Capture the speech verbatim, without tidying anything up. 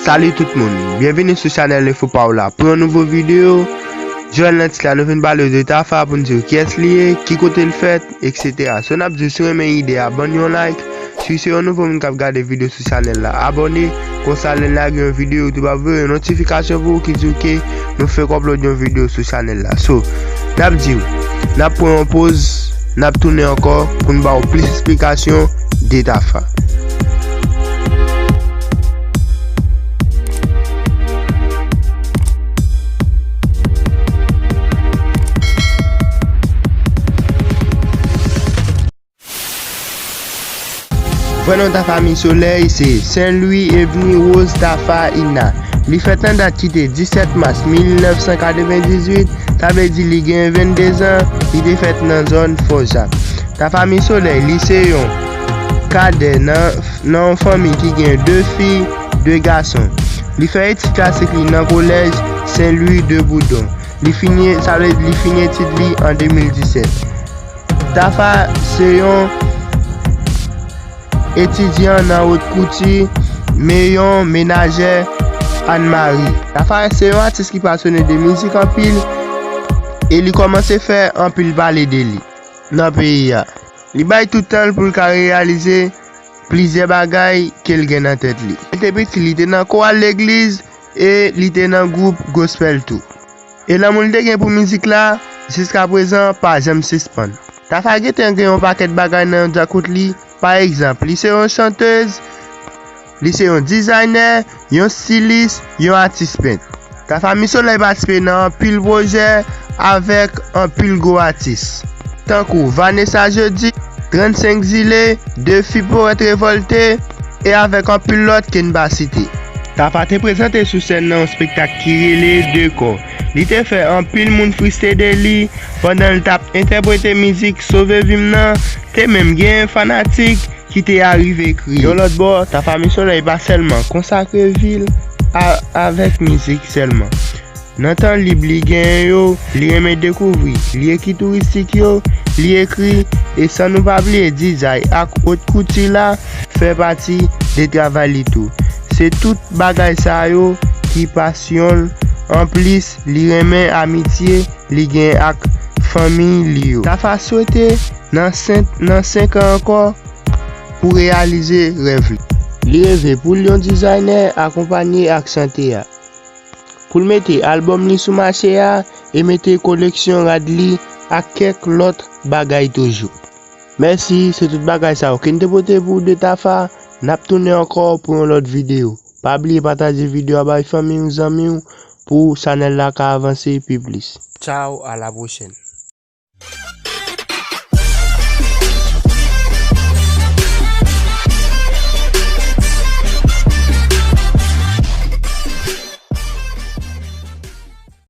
Salut tout moun, byenvini sou chanèl Enfo Pa W la pou yon nouvo videyo. Joel nan tit la, nou vin pale de Tafa pou n di w kiyès li ye, ki kote l fèt, et cetera. So n ap di w si w renmen ide a, ban n yon like. Si w se yon nouvo moun k ap gade videyo sou chanèl la, abòne. Konsa lè n lage yon videyo, YouTube ap voye yon notifikasyon pou ou ki di w ke nou fèk upload yon videyo sou chanèl la. So, n ap di w, n ap pran yon poz, n ap tounen ankò pou n ba w plis esplikasyon de Tafa. Vrè non Tafa Misolèy se Saint Louis Avenue Rose Tafa Ina. Li fèt nan dat ki te disèt mas mil nèf san katrevendizuit, sa vle di li gen vennde zan, li te fèt nan zòn Fò Jak. Tafa Misolèy, li se yon kadè nan, nan yon fanmi ki gen de fi, de gason. Li fè etid klasik li nan kolèj Saint Louis de Boudon. Li fini, sa vle di li fini etid li an de mil disèt. Tafa se yon etidyan nan wot kouti, men yon menajè Anne Marie. Tafa se yon atis ki pasyone de mizik anpil e li kòmanse fè anpil pale de li nan peyi a. Li bay tout tan l pou l ka reyalize plizyè bagay ke l gen nan tèt li. Lè l te piti, li te nan koral legliz e li te nan gwoup gospel tou. E lanmou l te gen pou mizik la, jiskaprezan, pa janm sispann. Tafa gentan gen yon pakèt bagay nan djakout li. Pa egzanp, li se yon chantèz, li se yon dizaynè, yon stilis, yon atis pent. Tafa Misolèy patisipe nan anpil pwojè avèk anpil gwo atis, tankou Vanessa Jeudi, trannsenk Zile, Defi Powèt Revòlte, e avèk anpil lòt ke n pa site. Tafa te prezante sou sèn nan yon spektak ki rele De Kò. Li te fè anpil moun friste de li pandan l t ap entèprete mizik Sove Vi M nan, te menm gen fanatik ki te arive kriye. Yon lòt bò, Tafa Misolèy pa sèlman konsakre vi l a, avèk mizik sèlman. Nan tan lib li genyen yo, li renmen dekouvri lye ki touristik yo, li ekri, e san nou pa bliye dizay ak wot kouti la fè pati de travay li tou. Se tout bagay sa yo ki pasyon l. Anplis, li renmen amitye li gen ak fanmi li yo. Tafa swete nan senk, nan senk an ankò pou reyalize rèv li. Li reve pou l yon dizaynè akonpanye ak chante a, pou l mete albòm li sou mache a e mete koleksyon rad li ak kèk lòt bagay toujou. Mèsi, se tout bagay sa yo ke n te pote pou w de Tafa. N ap tounen ankò pou yon lòt videyo. Pa bliye pataje videyo a bay fanmi w, zanmi w, pou chanèl la ka avanse pi plis. Tchao, a la pwochèn.